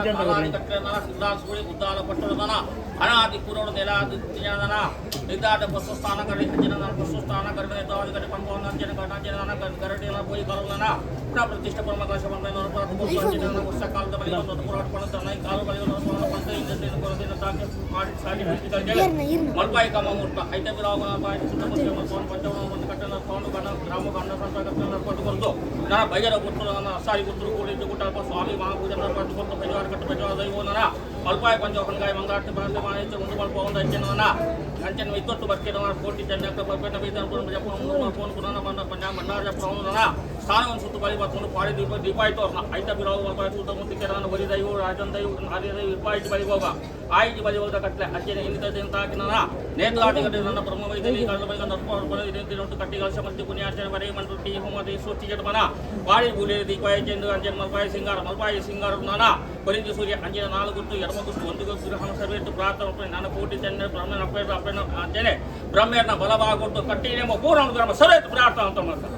ಕಾಲಾದಿ ಸಿದ್ಧಾಂತ ಉದ್ದಾಲ ಪಟ್ಟಣದನ ಅನಾದಿ ಕುರೋಡು ನೆಲಾದಿ ಜನದನ ನಿದ್ದಾಟ ಪಶುಸ್ಥಾನ ಕಡೆ ಜನನ ಪಶುಸ್ಥಾನ ಕರ್ಮೆ ದಾದಿ ಕಡೆ ಪಂಪವನ ಜನ ಕಣ ಜನನ ಕರಡಿನ ಪೋಯಿ ಕರುಣನ ಪುನಃ ಪ್ರತಿಷ್ಠೆ ಪರಮ ಕಲಶ ಬಂದ ಜನನ ವರ್ಷ ಕಾಲದ ಬಳಿ ಒಂದು ಪುರಾಟ ಪಣತನ ಕಾಲು ಬಳಿ ಒಂದು ಪುರಾಣ ಪಂತ ಇಂದ ಕೊರದಿನ ತಾಕೆ ಮಾಡಿ ಸಾಲಿ ಮಲ್ಪಾಯಿ ಕಮ ಮುಟ್ಟ ಐತೆ ಬಿರಾವ ಬಾಯಿ ಸುತ್ತ ಮಲ್ಪವನ ಪಂಚವನ ಒಂದು ಕಟ್ಟನ ತಗೊಂಡು ಗಣ ಗ್ರಾಮ ಗಂಡ ಸಂತ ಕಟ್ಟನ ಪಟ್ಟುಕೊಂಡು ನನ್ನ ಬೈಯರ ಗುರ್ತರು ನನ್ನ ಅಸಾರಿ ಗುರ್ತರು ಕೂಡಿದ್ದು ಗುಟ್ಟಲ್ಪ ಸ್ವಾಮಿ ಮಹಾಪೂಜೆ ಪಟ್ಟುಕೊಟ್ಟು ಪೆಜವಾರ ಕಟ್ಟು ಪೆಜವಾರ ದೈವ ನನ್ನ ಮಲ್ಪಾಯ ಪಂಚ ಹೊಂಗಾಯ ಮಂಗಾಟ ಬಂದ ಮಾಹಿತಿ ಒಂದು ಮಲ್ಪ ಒಂದು ಅಂಚನ ಅಂಚನ ಇತ್ತೊಟ್ಟು ಬರ್ತಿರೋ ಕೋಟಿ ಚಂಡ ಬರ್ಪೇಟ ಬೀದರ್ ಜಪ್ಪ ಫೋನ್ ಪುನಃ ಬಂದ ಪಂಜ ಮನ್ನಾರ ಜಪ್ಪ ಅವನ ಸ್ಥಾನವನ್ನು ಸುತ್ತು ಬಳಿ ಬರ್ಕೊಂಡು ಪಾಡಿ ದೀಪ ದೀಪ ಆಯ್ತು ಅವ್ರನ್ನ ಐತ ಬಿರಾವು ಮಲ್ಪಾಯ ಸುತ್ತ ಮುಂದೆ ಕೆರನ ಬರಿ ದೈವ ರಾಜನ್ ದೈವ ಆರ್ಯ ದೈವ ಇಪ್ಪಾಯಿತು ಬಳಿ ಹೋಗ ಆಯ್ತು ಬಳಿ ಹೋದ ಕಟ್ಲೆ ಅಂಚನೆ ಇನ್ನಿತ ಹಾಕಿ ನನ್ನ ನೇತಲಾಟಿ ಕಟ್ಟಿ ನನ್ನ ಬ್ರಹ್ಮ ವೈದ್ಯಲಿ ಕಳ್ಳ ಬೈಗ ನರ್ಪ ಕಟ್ಟಿ ಕಲಶ ಮಂತಿ ಪುಣ್ಯಾರ್ಚನೆ ಬರೀ ಮಂಟುಟ್ಟಿ ಹೋಮದಿ ಸೂಚಿ ಜಟಮನ ಪಾಡಿ ಬೂಲಿ ದೀಪಾಯ ಚೆಂಡು ಅಂಜನ ಮಲ್ಪಾಯ ಸಿಂಗಾರ ಮಲ್ಪಾಯ ಸಿಂಗಾರ ನಾನ ಕೊರಿಂದು ಸೂರ್ಯ ಅಂಜನ ನಾಲ್ಕು ಗುಟ್ಟು ಎಡಮ ಗುಟ್ಟು ಒಂದು ಗುಟ್ಟು ಹಣ ಸರ್ವೇತು ಪ್ರಾರ್ಥನೆ ನನ್ನ ಕೋಟಿ ಚಂದ್ರ ಬ್ರಹ್ಮನ ಅಪ್ಪೇರ ಅಪ್ಪನ ಅಂಜನೆ ಬ್ರಹ್ಮೇರ್ನ ಬಲಭಾಗೊಟ್ಟು ಕಟ್ಟಿ ನೇಮ ಪೂರ್ಣ ಗ್ರಾಮ ಸರ್ವೇತು ಪ್ರಾರ್ಥನೆ ಅಂತ ಮಾಡ್ತಾರೆ.